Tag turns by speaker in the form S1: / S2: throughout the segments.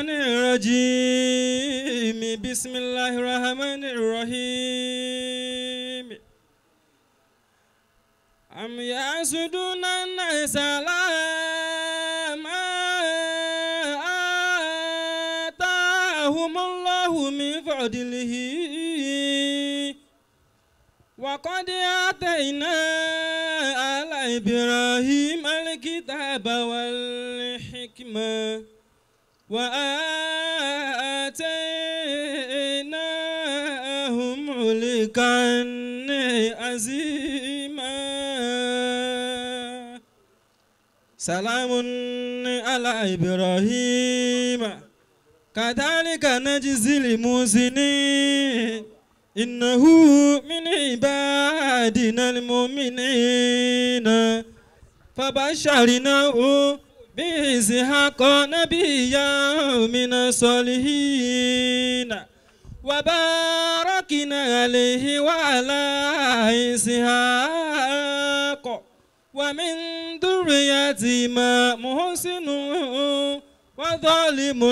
S1: الرجيم بسم الله الرحمن الرحيم أم يحسدون الناس على ما آتاهم الله من فضله وقد آتينا على إبراهيم الكتاب والحكمة وآتيناهم ملكا عظيما سلام على إبراهيم كذلك نجزي المحسنين إنه من عبادنا المؤمنين فبشرناه بإسحاق نبيا من الصالحين وباركنا عليه وعلى إسحاق ومن ذريتهما محسن وظالم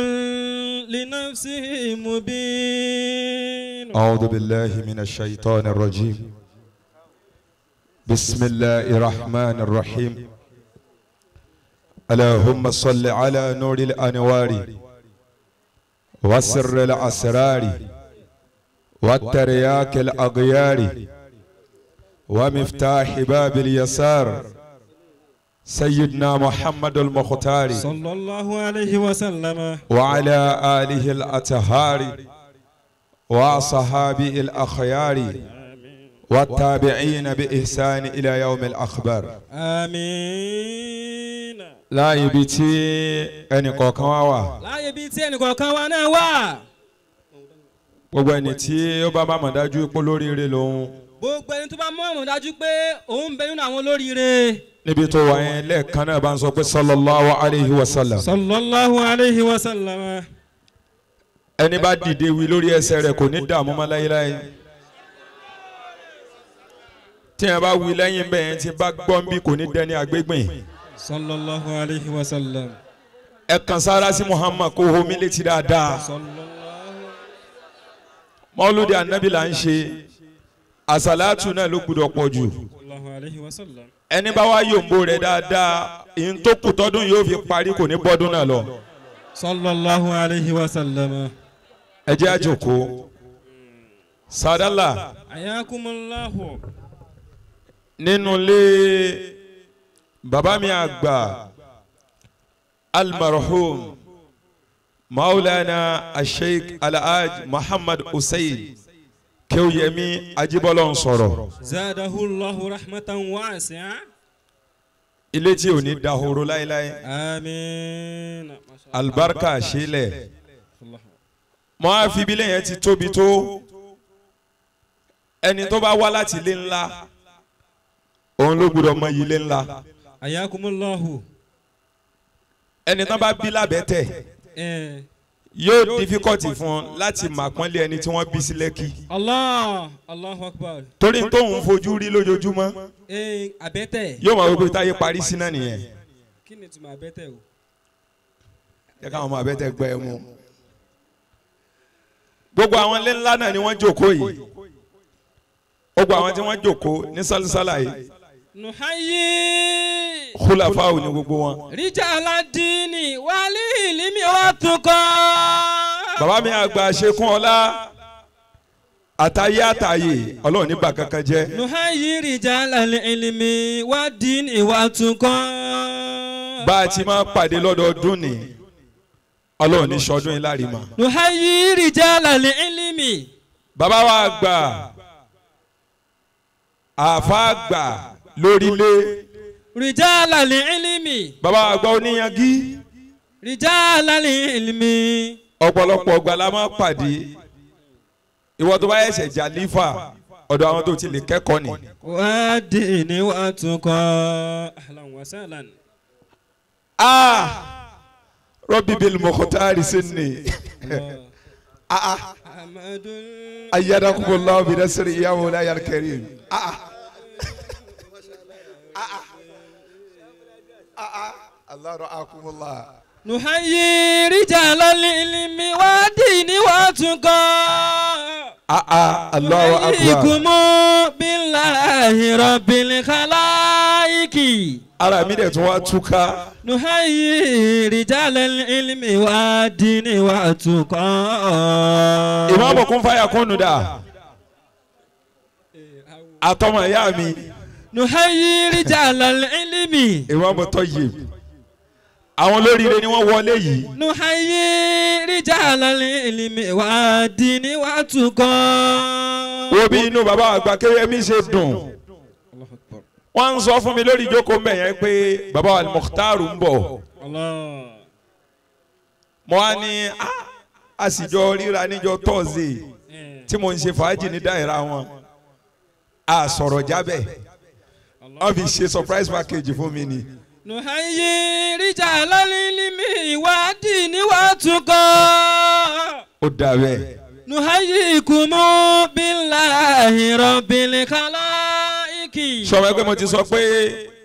S1: لنفسه مبين.
S2: أعوذ بالله من الشيطان الرجيم. بسم الله الرحمن الرحيم. اللهم صل على نور الأنوار وسر الأسرار والترياك الأغيار ومفتاح باب اليسار سيدنا محمد المختار
S1: صلى الله عليه وسلم
S2: وعلى آله الأطهار وصحابه الأخيار والتابعين بإحسان إلى يوم الأخبار.
S1: آمين.
S2: Láàyè bíi tí ẹnì kọ̀ọ̀kan wá wà.
S1: Láàyè bíi tí ẹnì kọ̀ọ̀kan wá náà wà.
S2: Gbogbo ẹni tí ó bá mọ̀ dájú pé olóríire lòun.
S1: Gbogbo ẹni tó bá mọ̀ dájú pé òun bẹ nínú àwọn olóríire.
S2: Níbi tó wà yẹn lẹ́ẹ̀kan náà bá ń sọ pé sallallahu alayhi wa sallam.
S1: Sallallahu alayhi wa sallam.
S2: Ẹni bá dìde wí lórí ẹsẹ̀ rẹ̀ kò ní dààmú mọ́ láyéláyé. Tí ẹ bá wí lẹ́yìn bẹ́ẹ̀ yẹn tí bá gbọ́n bí kò ní dẹni àgbégbìn.
S1: Sallallahu alayhi wa sallam.
S2: Ẹ kàn sára sí Muhammad kó homi létí dáadáa. Mọ́lúdì ànábì là ń ṣe, àsàlátù náà ló gbúdọ̀ pọ̀ jù. Ẹni bá wá yòǹbo rẹ̀ dáadáa, ìyẹn tó kù tọ́dún yóò fi parí kò ní bọ́dún náà lọ.
S1: Sallallahu alayhi wa sallam.
S2: Ẹ jẹ́ àjòkó. Sàdálà.
S1: Ayakumullahu.
S2: Nínú ilé bàbá mi àgbà almarhum maulana asheik alhaj Muhammad Hussein Kéwúyẹmí Ajíbọ́lá ń sọ̀rọ̀.
S1: Zadahullahu rahmatan wasi'a.
S2: Ilé tí ò ní dahoro láéláé.
S1: Àmín.
S2: Alibarika sílẹ̀. Mọ́ àfi ibilẹ̀ yẹn ti tóbi tó. Ẹni tó bá wá láti ilé ńlá òun ló gbọ́dọ̀ mọ ilé ńlá.
S1: Ayakumullahu.
S2: Ẹni tó bá bí lábẹ́tẹ̀ yóò dífíkọ́tì fún un láti mà pọ́nlé ẹni tí wọ́n bí sí Lẹ́kì.
S1: Allah, Allahu Akbar.
S2: Torí tóun fojú rí lójoojúmọ́
S1: àbẹ́tẹ̀
S2: yóò máa wípé táyé parí sí náà nìyẹn.
S1: Kí ni ìtumọ̀ àbẹ́tẹ̀ o?
S2: Jẹ́ káwọn ọmọ àbẹ́tẹ̀ gbẹ ẹ mú. Gbogbo àwọn ilé ńlá náà ni wọ́n jókòó yìí. Gbogbo àwọn tí wọ́n jókòó ní sálísálà yìí.
S1: Nuhayi.
S2: Khulafa'u ni gbogbo wọn.
S1: Rijaladini wali ilimi watuqa.
S2: Bàbá mi àgbà ṣekún ọlá àtàyé àtàyè Ọlọ́run nígbà kankan jẹ́.
S1: Nuhayi rijalal ilimi wadini watuqa.
S2: Bá a ti máa pàdé lọ́dọọdún ni Ọlọ́run ní sọdún yìí láàrin ma.
S1: Nuhayi rijalal ilimi.
S2: Bàbá wa àgbà àfa àgbà lórílẹ̀.
S1: Rijalal ilimi.
S2: Bàbá àgbà oníyangí.
S1: Rijalal ilimi.
S2: Ọ̀pọ̀lọpọ̀ ọgbà la máa pàdé. Ìwọ tó bá ẹsẹ̀ jà lífà ọ̀dọ̀ àwọn tó ti lè kẹ́kọ̀ọ́ ni.
S1: Wadini watuqa. Ahlan wa sahlan.
S2: Ah! Rabbi bil mukhtari sinni. Ah! Ayyadakumullahu bi nasri ya mawlaya al-karim. Ah! Allah ra'akumullah.
S1: Nuhayyi rijalal ilmi wa dini wa tuqa.
S2: Allahu akbar.
S1: Nuhayyikum billahi rabbil khalaiki.
S2: Ara mi dẹ̀ tún wá túká.
S1: Nuhayyi rijalal ilmi wa dini wa tuqa.
S2: Ìmáàmù kún fáyà kún nù dà. Àtọmọ ìyá mi.
S1: Nuhayyi rijalal ilmi.
S2: Ìmáàmù Tayyib. Àwọn olóríire ni wọ́n wọlé yìí.
S1: Nuhayyi rijalal ilmi wa dini wa tuqa.
S2: Wo bí inú bàbá àgbà Kéwémi ṣe dùn. Wọ́n ń sọ fún mi lórí ìjókòó mẹ́yẹn pé bàbá wa Mukhtaru ń bọ̀. Mo wá ní a sì jọ ríra níjọ́ Thursday tí mo ń ṣe fàájì ní dáìra wọn. A sọ̀rọ̀ jábẹ̀. Wọ́n fi ṣe surprise package fún mi ni.
S1: Nuhayyi rijalal ilmi wa dini wa tuqa.
S2: Ó dà bẹ́ẹ̀.
S1: Nuhayyikum billahi rabbil khalaiki.
S2: Sọ̀rọ̀ ẹgbẹ́ mo ti sọ pé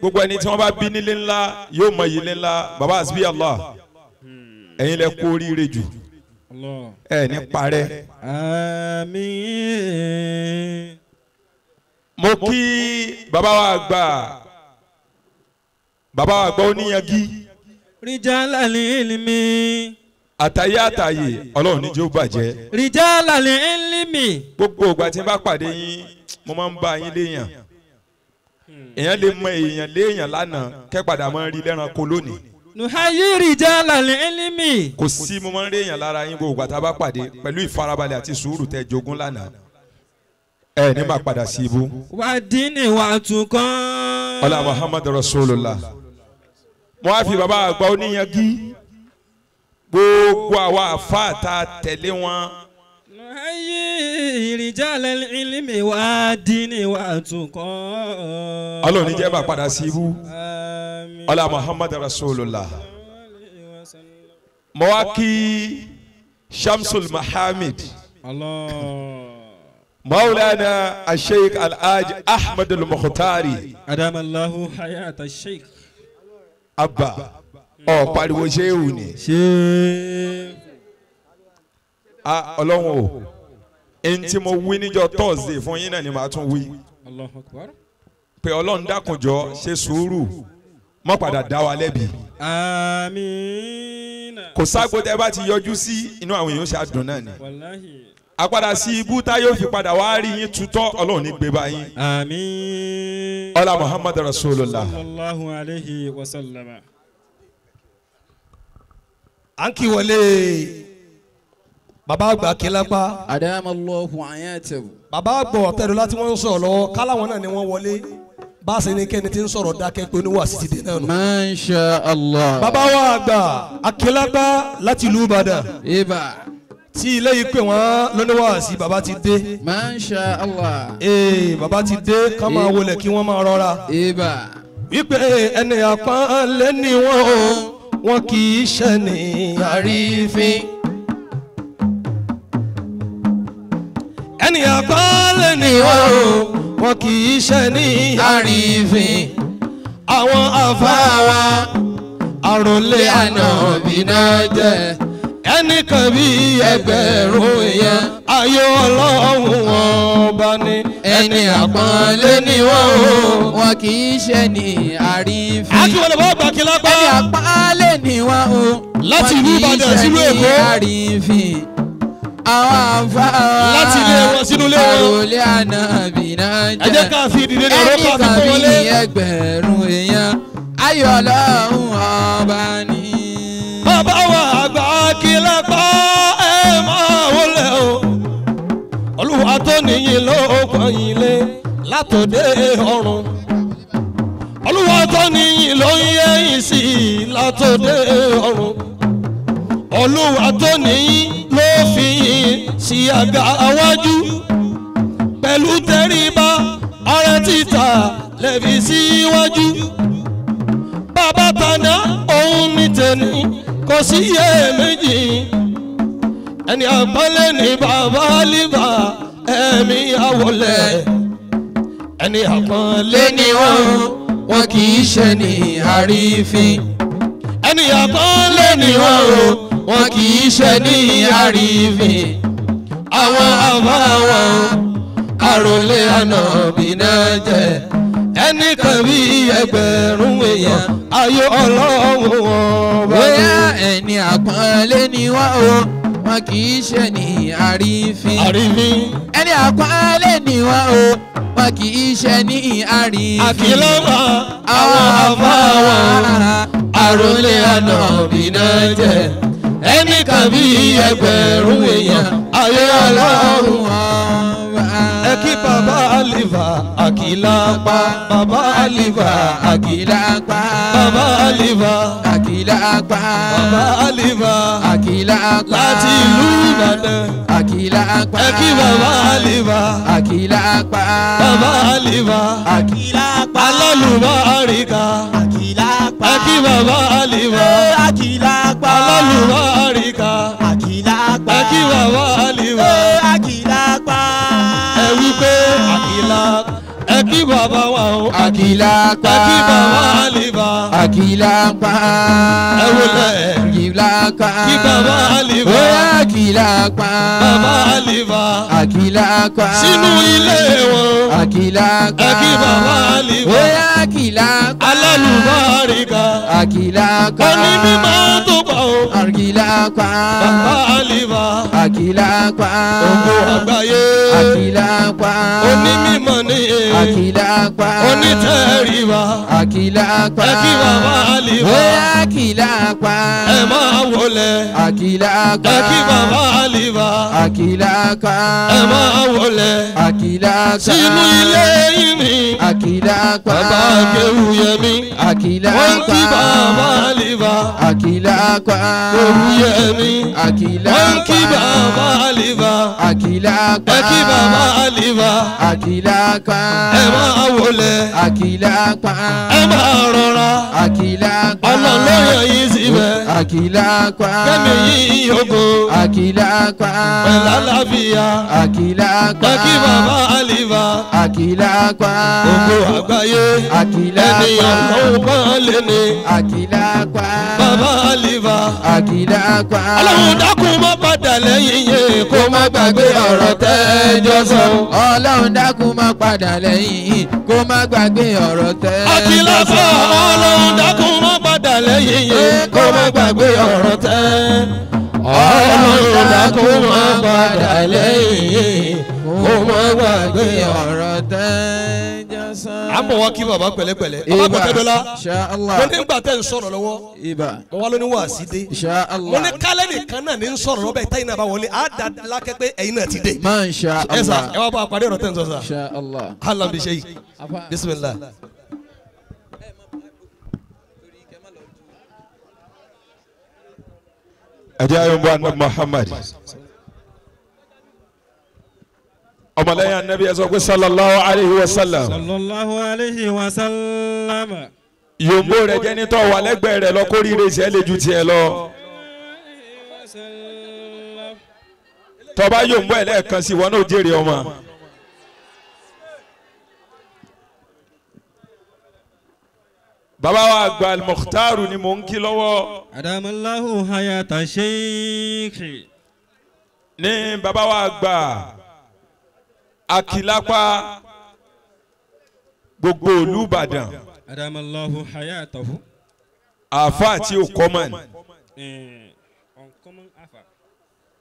S2: gbogbo ẹni tí wọ́n bá bí nílé ńlá yóò mọ iyì ńlá. Bàbá hasbi Allah, ẹ̀yin lẹ kú oríire jù, ẹ ní parẹ́.
S1: Àmín.
S2: Mo kí bàbá wa àgbà, bàbá wa àgbà oníyanjú.
S1: Rijalal ilmi.
S2: Àtàyè àtàyè Ọlọ́run ní jẹ́ ó bàjẹ́.
S1: Rijalal ilmi.
S2: Gbogbo ìgbà tí n bá pàdé yín mo máa ń bá yín léèyàn. Èèyàn lè mọ èèyàn léèyàn lánàá kẹ́ padà máa ń rí lẹ́ranko lónìí.
S1: Nuhayyi rijalal ilmi.
S2: Kò sí mo máa ń rí èèyàn lára yín gbogbo ìgbà tá a bá pàdé pẹ̀lú ìfarabalẹ̀ àti sùúrù tẹ́ jogún lánàá. Ẹ ní máa padà sí ibú.
S1: Wà dínì wà tukọ́.
S2: Ọlá Muhammad Rasulullah. Mo á fi bàbá àgbà oníyanjú gbogbo àwa àfáà tá a tẹ̀lé wọn.
S1: Nuhayyi rijalal ilmi wa dini wa tuqa.
S2: Ọlọ́run ní jẹ́ bá padà sí ibú. Ọlá Muhammad Rasulullah. Mo wá kí Shamsul Mahamid. Maulana Sheikh Alhaji Ahmad al-Mukhtari.
S1: Adamallahu hayata Sheikh.
S2: Abba ọ pariwo ṣéwù ni.
S1: Ṣé.
S2: Ọlọ́run o, ẹni tí mo wí níjọ́ Thursday fún yín náà ni màá tún wí.
S1: Allahu Akbar.
S2: Pé Ọlọ́run dákunjọ ṣe sùúrù mọ́ padà dá wa lẹ́bi.
S1: Àmín.
S2: Kò ságbó tẹ́ bá ti yọjú sí inú àwọn èèyàn ṣe àdùn náà ni.
S1: Wàláhì.
S2: Àpadà sí ibú tá yóò fi padà wá rí yín tutọ́ Ọlọ́run ní gbé bá yín.
S1: Àmín.
S2: Ọlá Muhammad Rasulullah.
S1: Sallallahu alayhi wa sallam.
S3: À ń kí wọlé bàbá àgbà Kílápá.
S4: Adamallahu hayatahu.
S3: Bàbá àgbà ọ̀tẹ̀dọ́lá tí wọ́n ń sọ̀rọ̀ lọ́wọ́ káláwọn náà ni wọ́n wọlé bá a ṣe ní kẹ́ni tí ń sọ̀rọ̀ dákẹ́ pé oníwàásí ti dé náà nù.
S4: Masha Allah.
S3: Bàbá wa àgbà Akílápá láti ìlú Ìbàdàn.
S4: Ibà.
S3: Tí ilé yìí pè wọ́n lóníwàásí bàbá ti dé.
S4: Masha Allah.
S3: Ee bàbá ti dé ká máa wọlé kí wọ́n máa rọra.
S4: Ibà.
S3: Wípé ẹni àpọ́nlé ni wọ́n o, wọn kì í ṣe ní àrífín. Ẹni àpọ́nlé ni wọ́n o, wọn kì í ṣe ní
S4: àrífín.
S3: Àwọn àfáà wa àròlé
S4: Ànábì náà jẹ́.
S3: Ẹnìkan bí ẹgbẹ̀rún èèyàn ayọ̀ Ọlọ́run ọba ni.
S4: Ẹni àpọ́nlé ni wọ́n o, wọn kì í ṣe ní àrífín.
S3: Akíwọlé bá gbà Kílápá.
S4: Ẹni àpọ́nlé ni wọ́n o,
S3: láti ìlú Ìbàdàn sílùú Èkó.
S4: wọn kì í ṣe ní àrífín. Àwọn àfáà wa
S3: láti ilé wọn sínú ilé wọn.
S4: àròlé Ànábì náà jẹ́.
S3: Ẹ jẹ́ ká fi ìdílé ní ọ̀rọ̀ ká fi kó wọlé.
S4: Ẹnìkan bí ẹgbẹ̀rún èèyàn ayọ̀ Ọlọ́run ọba ni.
S3: Bàbá wa àgbà Kílápá ẹ máa wọlé o. Olúwa tó níyìn ló pọ́n yín lé látòdé ọ̀run. Olúwa tó níyìn ló ń yẹ yín sí látòdé ọ̀run. Olúwa tó níyìn ló fi yín sí àga àwájú. Pẹ̀lú tẹríba ọrẹ títà lẹ́bi síwájú. Bàbá tàná òun ní tẹ̀lé kò sí iyèméjì. Ẹni àpọ́nlé ni bàbá líbà ẹ̀mí àwọlẹ̀. Ẹni àpọ́nlé
S4: Lé ni wọ́n, wọn kì í ṣe ní àrífín.
S3: Ẹni àpọ́nlé
S4: àpọ́nlé ni wọ́n o, wọn kì í ṣe ní àrífín. Àwọn àbá wọn àròlé ànábì náà jẹ́.
S3: Ẹnìkan bí ẹgbẹ̀rún èèyàn ayé ọlọ́run ọba.
S4: Bóyá ẹni àpọ́nlé ni wọ́n o, wọn kì í ṣe ní àrífín.
S3: Àrífín.
S4: Ẹni àpọ́nlé ni wọ́n o, wọn kì í ṣe ní àrífín.
S3: Àkìlọ́mà
S4: àwọn àbá wọn àròlé ànábì náà jẹ́. Ẹnìkan bí ẹgbẹ̀rún èèyàn ayé ọlọ́run ọba.
S3: Ẹ kí bàbá Àlìfà Àkìlápá. Bàbá Àlìfà
S4: Àkìlápá.
S3: Bàbá Àlìfà
S4: Àkìlápá.
S3: Bàbá Àlìfà
S4: Àkìlápá.
S3: Láti ìlú Ìbàdàn.
S4: Àkìlápá.
S3: Ẹ kí bàbá Àlìfà
S4: Àkìlápá.
S3: Bàbá Àlìfà
S4: Àkìlápá.
S3: Alálùbáríkà.
S5: Àkìlápá.
S3: Ẹ kí bàbá Àlìfà
S5: Àkìlápá.
S3: Alálùbáríkà.
S5: Àkìlápá.
S3: Ẹ kí bàbá Àlìfà
S5: Àkìlápá.
S3: Ẹ wí pé Àkìlá. Ẹ kí bàbá wa o.
S4: Àkìlápá.
S3: Ẹ kí bàbá Àlìfà.
S4: Àkìlápá.
S3: Ẹ wọlé.
S4: Àkìlápá.
S3: Kí bàbá Àlìfà.
S4: Ó Àkìlápá.
S3: Bàbá Àlìfà.
S4: Àkìlápá.
S3: Sínú ilé wọn.
S4: Àkìlápá.
S3: Ẹ kí bàbá Àlìfà.
S4: Ó Àkìlápá.
S3: Alálùbáríkà.
S4: Àkìlápá.
S3: Oní mímọ́ tó pọ̀ o.
S4: Àkìlápá.
S3: Bàbá Àlìfà.
S4: Àkìlápá.
S3: Ògo àgbáyé.
S4: Àkìlápá.
S3: Oní mímọ́ ní.
S4: Àkìlápá.
S3: Onítẹ̀ríba.
S4: Àkìlápá.
S3: Ẹ kí bàbá Àlìfà.
S4: Ó Àkìlápá.
S3: Ẹ máa wọlé.
S4: Àkìlápá.
S3: Ẹ kí bàbá Àlìfà.
S4: Àkìlápá.
S3: Ẹ máa wọlé.
S4: Àkìlápá.
S3: Sínú ilé yìí mi.
S4: Àkìlápá.
S3: Bàbá Kéwúyẹmí.
S4: Àkìlápá.
S3: Wọ́n kí bàbá Àlìfà.
S4: Àkìlápá.
S3: Kéwúyẹmí.
S4: Àkìlápá.
S3: Wọ́n kí bàbá Àlìfà.
S4: Àkìlápá.
S3: Ẹ kí bàbá Àlìfà.
S4: Àkìlápá.
S3: Ẹ máa wọlé.
S4: Àkìlápá.
S3: Ẹ máa rọra.
S4: Àkìlápá.
S3: Ọlọ́run ló yàn yín síbẹ̀.
S4: Àkìlápá.
S3: Kẹ́mi yín yógo.
S4: Àkìlápá.
S3: Pẹ̀lú àlàáfíà.
S4: Àkìlápá.
S3: Ẹ kí bàbá Àlìfà.
S4: Àkìlápá.
S3: Ògo àgbáyé.
S4: Àkìlápá.
S3: Ènìyàn ló ń pọ́n lé ní.
S4: Àkìlápá.
S3: Bàbá Àlìfà.
S4: Àkìlápá.
S3: Ọlọ́run dákun má padà lẹ́yìn yẹn kó má gbàgbé ọ̀rọ̀ tẹ́jọ́ sọ.
S4: Ọlọ́run dákun má padà lẹ́yìn kó má gbàgbé ọ̀rọ̀ tẹ́jọ́ sọ.
S3: Àkìlápá. Ọlọ́run dákun má padà lẹ́yìn yẹn kó má gbàgbé ọ̀rọ̀ tẹ́. Ọlọ́run dákun má padà lẹ́yìn kó má gbàgbé
S4: ọ̀rọ̀ tẹ́jọ́ sọ.
S3: À ń bọ̀ wá kí bàbá pẹ̀lẹ́pẹ̀lẹ́. Bàbá Pẹ̀tẹ́dọ́lá.
S4: Insha Allah.
S3: Mo ní gbà tẹ́ ń sọ̀rọ̀ lọ́wọ́.
S4: Ibà.
S3: Mo wá lóní wàásí dé.
S4: Insha Allah.
S3: Mo ní kálẹ̀ nìkan náà ní ń sọ̀rọ̀ lọ́bẹ̀ táyìn náà bá wọlé. Á da lákẹ́ pé ẹ̀yin náà ti dé.
S4: Masha
S3: Ẹ sà,
S4: Allah.
S3: ẹ wá bá a parí ọ̀rọ̀ tẹ́ ń sọ sà.
S4: Insha Allah.
S3: Hàlà bí ṣe yìí. Bismillah.
S2: Ẹ jẹ́ ayọ̀bọ̀ anabi Muhammad. Ọmọlẹ́yìn anabi ẹ sọ pé sallallahu alayhi wa sallam.
S1: Sallallahu alayhi wa sallam.
S2: Yòǹbó rẹ̀ jẹ́ nítọ́ wà lẹ́gbẹ̀ẹ́ rẹ̀ lọ kórìíre tiẹ̀ lè ju tiẹ̀ lọ. Tọ́ba yòǹbó ẹ̀ lẹ́ẹ̀kan sí wọn náà jèrè ọmọ. Bàbá wa àgbà Al-Mukhtaru ni mò ń kí lọ́wọ́.
S1: Adamallahu hayata sheikh.
S2: Ní bàbá wa àgbà Akilapa gbogbo ìlú Ìbàdàn.
S1: Adamallahu hayatahu.
S2: Àáfàá tí ò kọ́mọ̀n.
S1: Uncommon afa.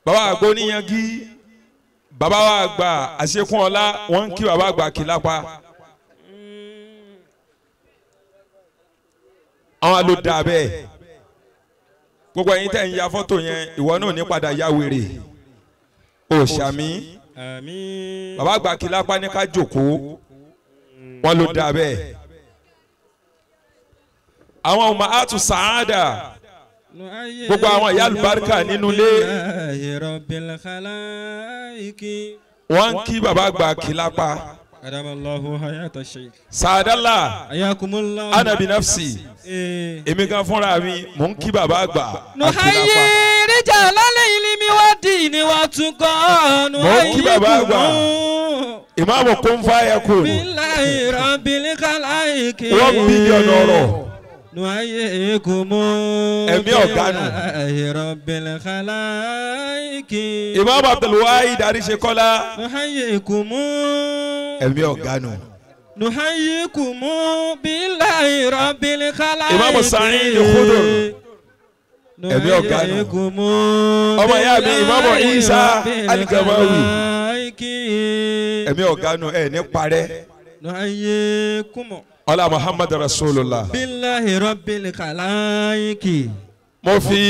S2: Bàbá àgbà oníyanjú. Bàbá wa àgbà Àṣekún ọlá wọ́n ń kí bàbá àgbà Akilapa. Àwọn ló dà bẹ́ẹ̀. Gbogbo ẹ̀yin tẹ́ ń ya fọ́tò yẹn ìwọ náà ní padà ya wèrè. Òṣàmí.
S1: Àmín.
S2: Bàbá àgbà Akilapa ní ká jókòó. Wọ́n ló dà bẹ́ẹ̀. Àwọn ọmọ àtún sàádà. Gbogbo àwọn ìyá àlùbáríkà nínú ilé. Wọ́n ń kí bàbá àgbà Akilapa.
S1: Adamallahu hayata sheikh.
S2: Sàádàlà.
S1: Ayakumullah.
S2: Anabi nafsi. Èmi gan fúnra mi mò ń kí bàbá àgbà Akilapa.
S1: Nuhayi rijala ilmi wa dini wa tuqa.
S2: Mò ń kí bàbá àgbà. Ìmáàmù kún fáyà kù.
S1: Billahi rabbil khalaiqi.
S2: 1 billion ọ̀rọ̀.
S1: Nuhayyikum.
S2: Ẹ̀mí ọ̀gá nù.
S1: Rabbil khalaiki.
S2: Imam Abdulwahid Arisekola.
S1: Nuhayyikum.
S2: Ẹ̀mí ọ̀gá nù.
S1: Nuhayyikum billahi rabbil khalaiki.
S2: Imam Sa'id Khudr. Ẹ̀mí ọ̀gá nù. Ọmọ ìyá mi Imam Isa Al-Gamawi. Ẹ̀mí ọ̀gá nù ẹ̀ ní parẹ́.
S1: Nuhayyikum.
S2: Ọlá Muhammad Rasulullah.
S1: Billahi rabbil khalaiki.
S2: Mo fi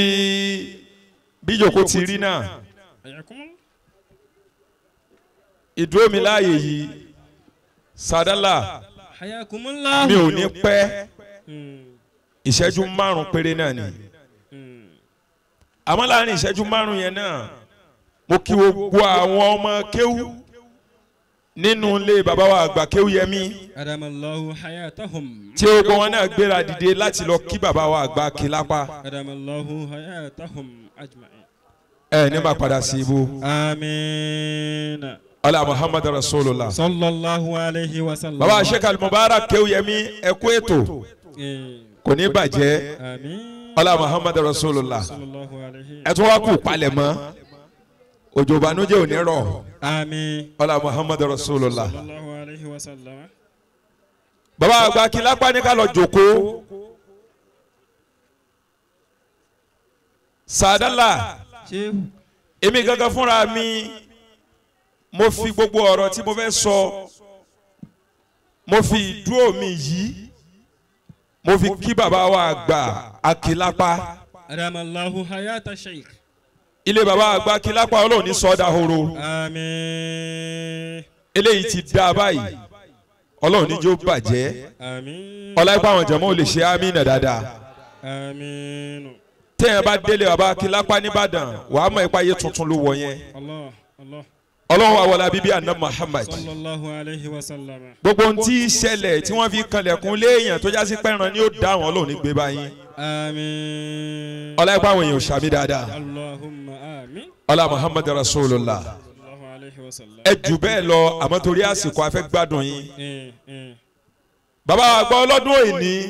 S2: bí ìjókòó ti rí náà. Ìdúró mi láàyè yìí. Sàdálà mi ò ní pẹ́. Ìṣẹ́jú 5 péré náà ni. Àmọ́ láàrin ìṣẹ́jú 5 yẹn náà, mo kí gbogbo àwọn ọmọ kéwú nínú ilé bàbá wa àgbà Kéwúyẹmí.
S1: Adamallahu hayatahum.
S2: Tí ogun wọn náà gbéra dìde láti lọ kí bàbá wa àgbà Kílápá.
S1: Adamallahu hayatahum ajma'in.
S2: Ẹ ní máa padà sí ibú.
S1: Àmín.
S2: Ọlá Muhammad Rasulullah.
S1: Sallallahu alayhi wa sallam.
S2: Bàbá Sheikh Al-Mubarak Kéwúyẹmí ẹ kú ètò. Kò ní bàjẹ́.
S1: Àmín.
S2: Ọlá Muhammad Rasulullah.
S1: Sallallahu alayhi.
S2: Ẹ tún wá kú palẹ̀mọ́. Òjò ìbànújẹ́ ò ní rọ̀.
S1: Àmín.
S2: Ọlá Muhammad Rasulullah.
S1: Sallallahu alayhi wa sallam.
S2: Bàbá àgbà Kílápá ní ká lọ jókòó. Sàdálà èmi gangan fúnra mi mo fi gbogbo ọ̀rọ̀ tí mo fẹ́ sọ mo fi ìdúró mi yìí mo fi kí bàbá wa àgbà Akílápá.
S1: Adamallahu hayata sheikh.
S2: Ilé bàbá àgbà Kílápá Ọlọ́run ní sọ́dà horo.
S1: Àmín.
S2: Eléyìí ti dá báyìí Ọlọ́run ní jó bàjẹ́.
S1: Àmín.
S2: Ọláìpá àwọn jẹ̀mọ́ ò lè ṣe àmín dáadáa.
S1: Àmín.
S2: Téèyàn bá délé bàbá Kílápá nìbàdàn wàá mọ̀ ipa ayé tuntun ló wọ̀ yẹn.
S1: Allah Allah.
S2: Ọlọ́run àwọlá bíbí àná Muhammad.
S1: Sallallahu alayhi wa sallam.
S2: Gbogbo ohun tí í ṣẹlẹ̀ tí wọ́n fi kanlẹ̀kùn léèyàn tó jásí pẹ́ran ni ó dá àwọn Ọlọ́run ní gbé báyìí.
S1: Àmín.
S2: Ọláìpá àwọn èèyàn ṣàmì dáadáa.
S1: Allahumma àmín.
S2: Ọlá Muhammad Rasulullah.
S1: Sallallahu alayhi wa sallam.
S2: Ẹ jù bẹ́ẹ̀ lọ àmọ́ torí àsìkò a fẹ́ gbádùn yín. Bàbá àgbà ọlọ́dún òní.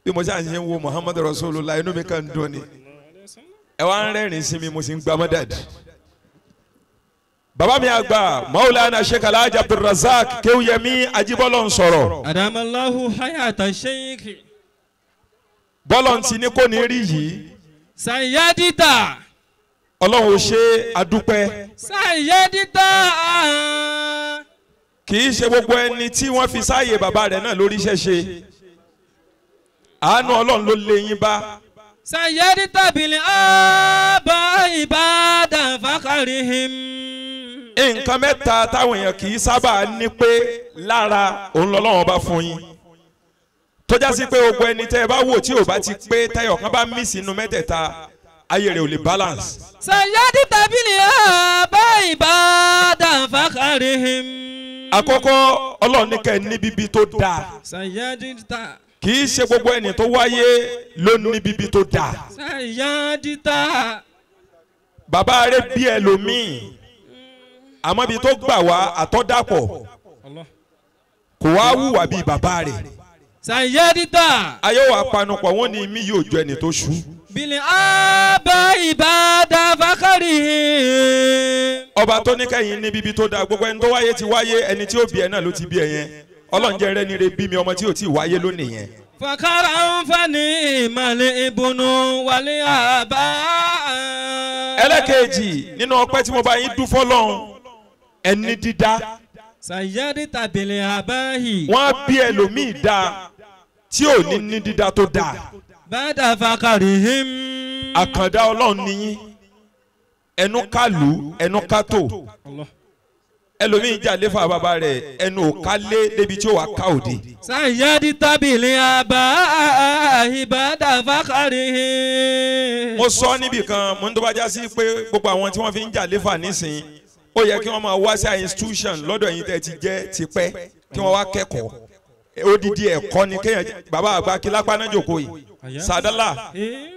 S2: Bí mo ṣáà ń ṣe ń wo Muhammad Rasulullah inú mi kàn ń dùn ni. Ẹ wá ń rẹ́rìn-ín sí mi mo sì ń gba mọ́dàdì. Bàbá mi àgbà Maulana Sheikh Alhaji Abdulrazak Kéwúyẹmí Ajíbọ́lọ̀ ń sọ̀rọ̀.
S1: Adamallahu hayata sheikh.
S2: Bọ́lọ̀ ti ní kò ní rí yìí.
S1: Sayyadita.
S2: Ọlọ́run ṣe adúpẹ́.
S1: Sayyadita.
S2: Kì í ṣe gbogbo ẹni tí wọ́n fi sáàyè bàbá rẹ̀ náà lórí iṣẹ́ ṣe. Àánú Ọlọ́run ló lé yín bá.
S1: Sayyadita bil aba ibada fakharihim.
S2: Nǹkan mẹ́ta táwọn èèyàn kì í sábà ní pé lára òun lọ́lọ́run bá fún yín. Tó já sí pé gbogbo ẹni tẹ́ ẹ bá wò tí ò bá ti pé tẹ́yọ̀ kan bá mí sínú mẹ́tẹ̀ẹ̀ta ayé rẹ̀ ò lè balance.
S1: Sayyadita bil aba ibada fakharihim.
S2: Àkọ́kọ́ Ọlọ́run ní kẹ́ ẹ ní bíbí tó dáa.
S1: Sayyadita.
S2: Kì í ṣe gbogbo ẹni tó wáyé ló ní bíbí tó dáa.
S1: Sayyadita.
S2: Bàbá rẹ̀ bí ẹlòmíì àmọ́ ibi tó gbà wá àtọ́dàpọ̀ kò wá hùwà bíi bàbá rẹ̀.
S1: Sayyadita.
S2: Ayé wa panupọ̀ wọ́n ní mi yóò jọ ẹni tó ṣú.
S1: Bil aba ibada fakharihim.
S2: Ọba tó ní kẹ́yìn ní bíbí tó dáa gbogbo ẹni tó wáyé ti wáyé ẹni tí ó bí ẹ náà ló ti bí ẹ yẹn. Ọlọ́run jẹ́ rẹ́ni re bí mi ọmọ tí ò tí ì wáyé lónìí yẹn.
S1: Fakara nfani ìmàlẹ̀ ìbùnú wàlẹ̀ àbá.
S2: Ẹlẹ́kẹ̀ẹ́jì nínú ọpẹ́ tí mo bá yín dún fọ́lọ́run ẹni dídá.
S1: Sayyadita bil abahi.
S2: Wọ́n á bí ẹlòmíì dáa tí ò ní ní dídá tó dáa.
S1: Bada fakarihim.
S2: Àkàndá Ọlọ́run nìyí ẹnu kálù ẹnu kátó ẹlòmíì jà léfà bàbá rẹ̀ ẹnu ò kálé débi tí ó wà ká òde.
S1: Sayyadita bil abahi bada fakarihim.
S2: Mo sọ níbì kan mo ń tó bá já sí pé gbogbo àwọn tí wọ́n fi ń jà léfà nísìnyí ó yẹ kí wọ́n máa wá sí institution lọ́dọ̀ ẹ̀yin tẹ́ ti jẹ́ tipẹ́ kí wọ́n wá kẹ́kọ̀ọ́ odidi ẹ̀kọ́ ni kéèyàn bàbá àgbà Kílápá náà jókòó yìí Sàdálà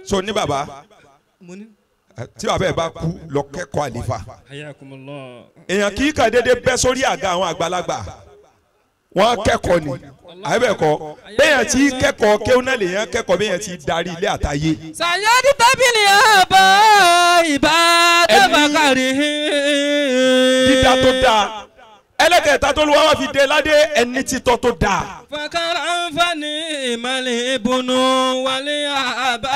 S2: so ní bàbá tí bàbá ẹ̀ bá kú lọ kẹ́kọ̀ọ́ àlefa èèyàn kì í kà déédéé bẹ́ sórí àga àwọn àgbàlagbà Wọ́n kẹ́kọ̀ọ́ ni àbẹ̀kọ́ bẹ́yàn tí kẹ́kọ̀ọ́ kéwọ́n náà lèyàn kẹ́kọ̀ọ́ bẹ́yàn tí darí ilé àtayé.
S1: Sàyẹ́dì tábìlì àbá ìbá dábàkàrí.
S2: Dídá tó dáa ẹlẹ́kẹ̀ẹ́ta tó lu wá wá fi dé ládé ẹni títọ́ tó dáa.
S1: Fàkàrà nfààní ìmàlẹ̀ ìbùnú wálé àbá.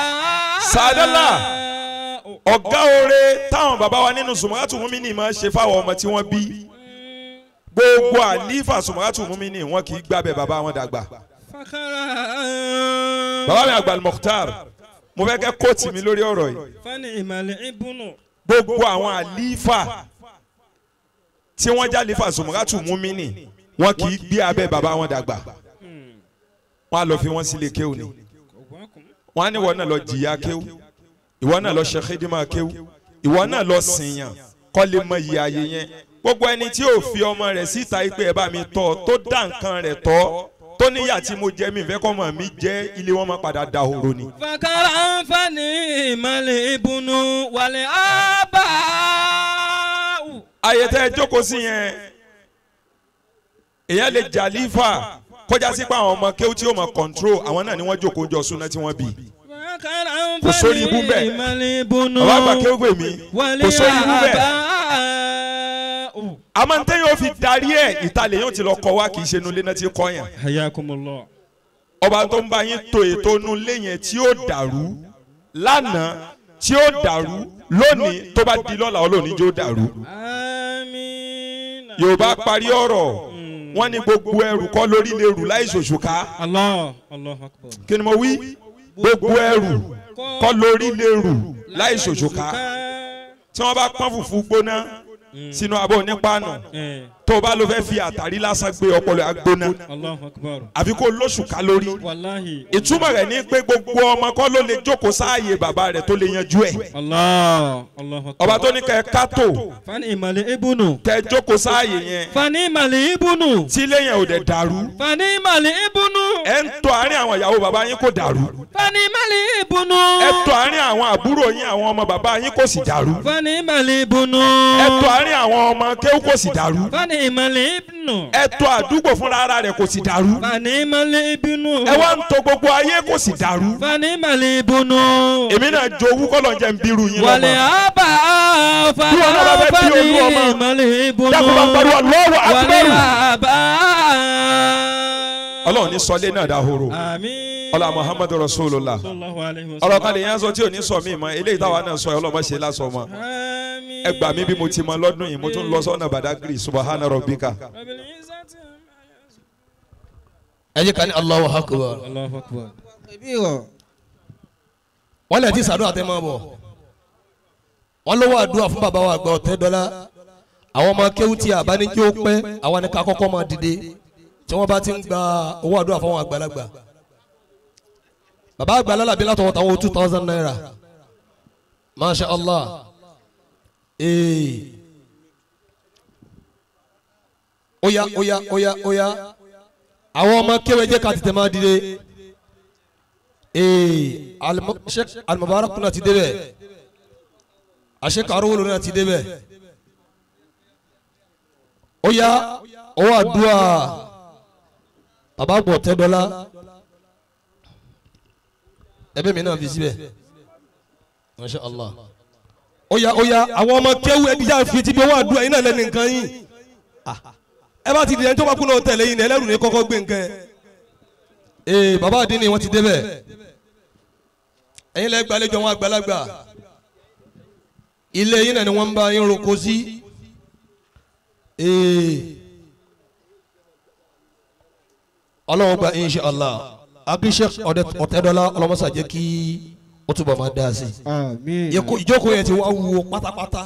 S2: Sàdálà ọ̀gá oore táwọn bàbá wa nínú Sùmọ́ràtù Mùmínì máa ń ṣe fáwọn ọmọ tí wọ́n bí. Gbogbo àlífà Sùmọ́ràtù Mùmínì wọn kì í gbàbẹ bàbá wọn dàgbà. Bàbá mi àgbà Mukhtar mo fẹ́ kẹ́ kóòtù mi lórí ọ̀rọ̀ yìí. Gbogbo àwọn àlífà tí wọ́n já àlífà Sùmọ́ràtù Mùmínì wọn kì í gbé abẹ́ bàbá wọn dàgbà. Wọ́n á lọ fi wọ́n sílé kéwù ni. Wọ́n á ní ìwọ náà lọ jìyà kéwù, ìwọ náà lọ ṣe xidima kéwù, ìwọ náà lọ sìnyàn kọ́ lè mọ iye ayé yẹn. Gbogbo ẹni tí yóò fi ọmọ rẹ̀ síta pé ẹ bá mi tọ́ tó dá nǹkan rẹ̀ tọ́ tó níyà tí mo jẹ mi fẹ́ kọ́ mọ̀ mi jẹ́ ilé wọn máa padà dahoro ni.
S1: Fàkàrà nfààní ìmàlẹ̀ ìbùnú wàlẹ̀ àbá.
S2: Àyè tẹ́ ẹ jókòó sí yẹn èèyàn lè jàlífà kọjá sí pé àwọn ọmọ kéwú tí yóò mọ kọ̀ǹtró àwọn náà ni wọ́n jókòó jọ súná tí wọ́n bí. Kò sórí ibú bẹ́ẹ̀ bàbá àgbà kéwú gbè mí kò sórí ibú bẹ́ẹ̀ àmọ́ ntẹ́ yóò fi darí ẹ̀ ìtàlẹ̀ yóò ti lọ kọ́ wa kì í ṣe nulẹ̀ náà ti kọ́ yẹn. Ọba tó ń bá yín to ètò nulẹ̀ yẹn tí ó dàrú lánàá tí ó dàrú lónìí tó bá di lọ́la olóòní jó dàrú. Yorùbá parí ọ̀rọ̀ wọ́n ní gbogbo ẹrù kọ́ lórí lè rù láì ṣòṣùká. Kí ni mo wí? Gbogbo ẹrù kọ́ lórí lè rù láì ṣòṣùká. Tí wọ́n bá pọ́n fùfú gbóná sínú abọ́ onípaànù tó o bá lọ fẹ́ fi àtàrí lásán gbé ọpọlọ agbóná àfi kó lóṣùká lórí. Ìtumọ̀ rẹ̀ ní pé gbogbo ọmọ kọ́ ló lè jókòó sáàyè bàbá rẹ̀ tó lè yanjú ẹ̀. Ọba tó ní kẹ́ kátó kẹ́ jókòó sáàyè yẹn tí ilé yẹn ò dẹ̀ dàrú. Ẹ̀ ń tọ́ àárín àwọn ìyàwó bàbá yín kò dàrú. Ẹ̀ tọ́ àárín àwọn àbúrò yín àwọn ọmọ bàbá yín kò sì dàrú. Ẹ̀ tọ́ àárín àwọn ọmọ kéwú kò sì dàrú. Ẹ tọ́ àdúgbò fúnra ara rẹ̀ kò sì dàrú. Ẹ wá ń tò gbogbo ayé kò sì dàrú. Èmi náà jowú kọ́lọ̀ jẹ́ ń bírú yín lọ́mọ.
S1: Wàlẹ̀ àbá
S2: bí wọn náà bá fẹ́ bí olú ọmọ dákun bá pariwo Allahu Akbar. Ọlọ́run ní sọlé náà dahoro. Ọlá Muhammadu Rasulullah. Ọ̀rọ̀ kan lè yẹn sọ tí ò ní sọ mí mọ́ eléyìí táwa náà sọ ọlọ́mọ ṣe lásọ mọ́. Ẹ gbà mí bí mo ti mọ lọ́dún yìí mo tún lọ sọ́nà Badagry subahana rabbika.
S4: Ẹ jẹ́ ká ní Allahu Akbar. Wọ́n lè ti sàdúrà tẹ́ máa bọ̀. Wọ́n lọ́wọ́ àdúrà fún bàbá wa àgbà Ọ̀tẹ́dọ́lá. Àwọn ọmọ kéwú tí a bá ní kí ó pẹ́ àwọn ni ká kọ́kọ́ máa dìde tí wọ́n bá ti ń gba owó àdúrà fún àwọn àgbàlagbà. Bàbá àgbà lálàbí látọwọ́ táwọn 2000 naira. Masha Allah. Oya oya oya oya àwọn ọmọ kéwé jẹ́ ká tètè máa dìde. Sheikh Al-Mubarak náà ti débẹ̀, Sheikh Arówólò náà ti débẹ̀. Oya owó àdúrà bàbá àgbà Ọ̀tẹ́dọ́lá ẹbí mi náà fi síbẹ̀. Masha Allah. Oya oya àwọn ọmọ kéwú ẹbí já fi ti bí owó àdúrà yín náà lẹ́nu nǹkan yín. Ẹ bá ti di ẹni tó bá kú náà tẹ̀lé yín ní ẹlẹ́rù ní kọ́kọ́ gbé nǹkan ẹ̀. Bàbá àdínní wọ́n ti débẹ̀. Ẹ̀yin lẹ́ gbàlejò àwọn àgbàlagbà. Ilé yín náà ni wọ́n ń bá yín roko sí. Ọlọ́run gba insha Allah. Akíṣẹ́ Ọ̀tẹ́dọ́lá ọlọ́mọṣà jẹ́ kí ó túbọ̀ máa dáa sí. Ìjókòó yẹn ti wá wúwo pátápátá.